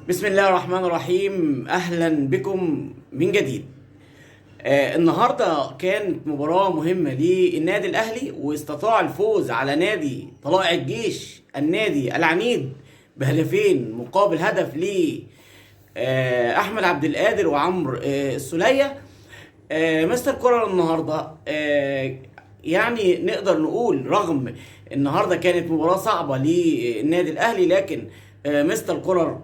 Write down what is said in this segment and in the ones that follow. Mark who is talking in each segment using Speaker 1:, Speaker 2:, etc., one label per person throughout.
Speaker 1: بسم الله الرحمن الرحيم. اهلا بكم من جديد. النهارده كانت مباراة مهمة للنادي الاهلي، واستطاع الفوز على نادي طلائع الجيش النادي العنيد بهدفين مقابل هدف ل احمد عبد القادر وعمرو السوليه. مستر كولر النهارده يعني نقدر نقول رغم النهارده كانت مباراة صعبة للنادي الاهلي، لكن مستر كولر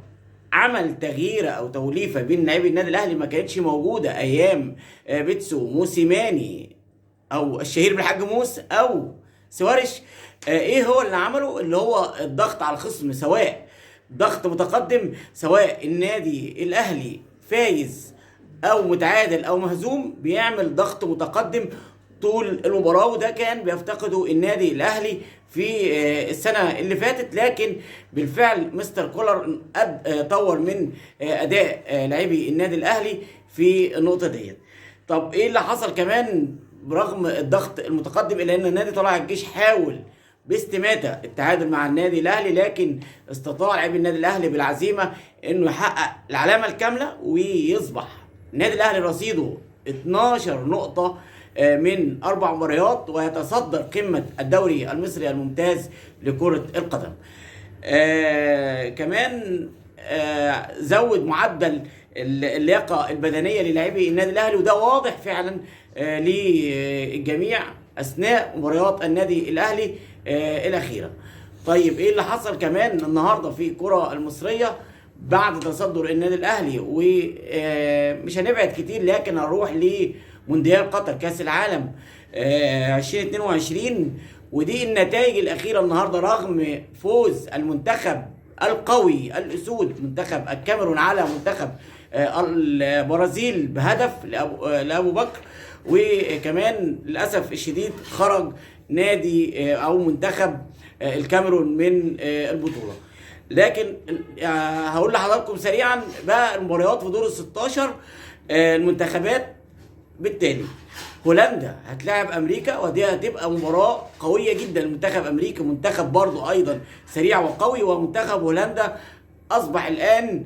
Speaker 1: عمل تغييره او توليفة بين لاعبي النادي الاهلي ما كانتش موجودة ايام بيتسو موسيماني او الشهير بالحاج موس او سوارش. ايه هو اللي عمله؟ اللي هو الضغط على الخصم، سواء ضغط متقدم، سواء النادي الاهلي فايز او متعادل او مهزوم، بيعمل ضغط متقدم طول المباراة، وده كان بيفتقده النادي الاهلي في السنة اللي فاتت. لكن بالفعل مستر كولر طور من اداء لاعبي النادي الاهلي في النقطة ديت. طب ايه اللي حصل كمان برغم الضغط المتقدم؟ الا ان النادي طلائع الجيش حاول باستماتة التعادل مع النادي الاهلي، لكن استطاع لاعبي النادي الاهلي بالعزيمه انه يحقق العلامة الكاملة، ويصبح النادي الاهلي رصيده 12 نقطة من 4 مباريات، ويتصدر قمة الدوري المصري الممتاز لكرة القدم. كمان زود معدل اللياقة البدنية للاعبي النادي الاهلي، وده واضح فعلا للجميع اثناء مباريات النادي الاهلي الاخيرة. طيب ايه اللي حصل كمان النهارده في الكره المصرية بعد تصدر النادي الاهلي؟ ومش هنبعد كتير، لكن هنروح لمونديال قطر كاس العالم 2022، ودي النتائج الاخيرة النهارده. رغم فوز المنتخب القوي الاسود منتخب الكاميرون على منتخب البرازيل بهدف لابو بكر، وكمان للاسف الشديد خرج نادي او منتخب الكاميرون من البطولة. لكن هقول لحضراتكم سريعا بقى المباريات في دور ال 16 المنتخبات بالتالي. هولندا هتلاعب امريكا، ودي هتبقى مباراة قوية جدا. منتخب امريكا منتخب برضو ايضا سريع وقوي، ومنتخب هولندا اصبح الان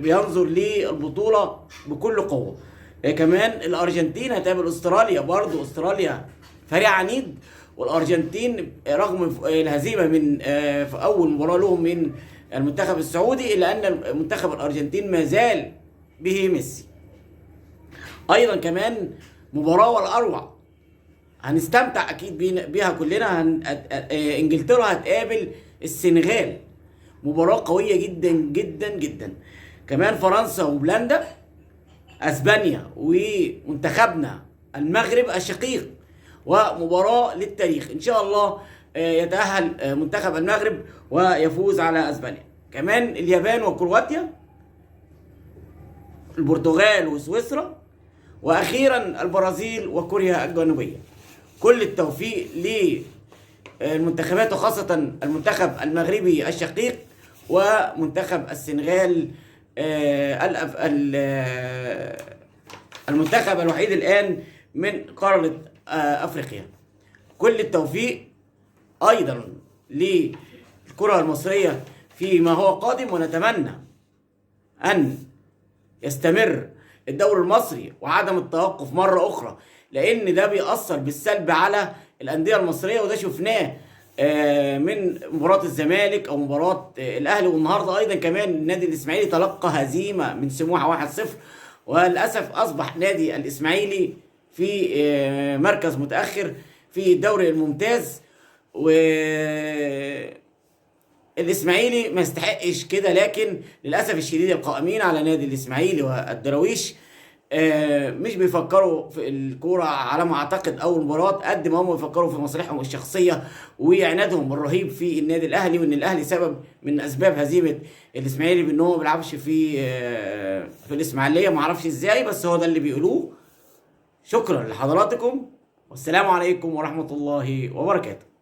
Speaker 1: بينظر للبطولة بكل قوة. كمان الارجنتين هتقابل استراليا، برضو استراليا فريق عنيد، والارجنتين رغم الهزيمة من في اول مباراة لهم من المنتخب السعودي، الا ان منتخب الارجنتين ما زال به ميسي. ايضا كمان مباراة والاروع هنستمتع اكيد بيها كلنا، انجلترا هتقابل السنغال، مباراة قوية جدا جدا جدا. كمان فرنسا وبولندا، اسبانيا ومنتخبنا المغرب الشقيق، ومباراة للتاريخ ان شاء الله يتاهل منتخب المغرب ويفوز على اسبانيا. كمان اليابان وكرواتيا، البرتغال وسويسرا، واخيرا البرازيل وكوريا الجنوبية. كل التوفيق للمنتخبات، وخاصة المنتخب المغربي الشقيق ومنتخب السنغال، المنتخب الوحيد الان من قارة افريقيا. كل التوفيق ايضا للكرة المصرية فيما هو قادم، ونتمنى ان يستمر الدوري المصري وعدم التوقف مرة أخرى، لأن ده بيأثر بالسلب على الأندية المصرية، وده شفناه من مباراة الزمالك أو مباراة الأهلي. والنهاردة أيضا كمان النادي الإسماعيلي تلقى هزيمة من سموحة 1-0، وللأسف أصبح نادي الإسماعيلي في مركز متأخر في الدوري الممتاز، و الإسماعيلي ما يستحقش كده. لكن للأسف الشديد القائمين على نادي الإسماعيلي والدراويش مش بيفكروا في الكورة على ما أعتقد أول مباراة قد ما هم بيفكروا في مصالحهم الشخصية وعنادهم الرهيب في النادي الأهلي، وإن الأهلي سبب من أسباب هزيمة الإسماعيلي بإن هو ما بيلعبش في الإسماعيلية، ما أعرفش إزاي، بس هو ده اللي بيقولوه. شكرا لحضراتكم، والسلام عليكم ورحمة الله وبركاته.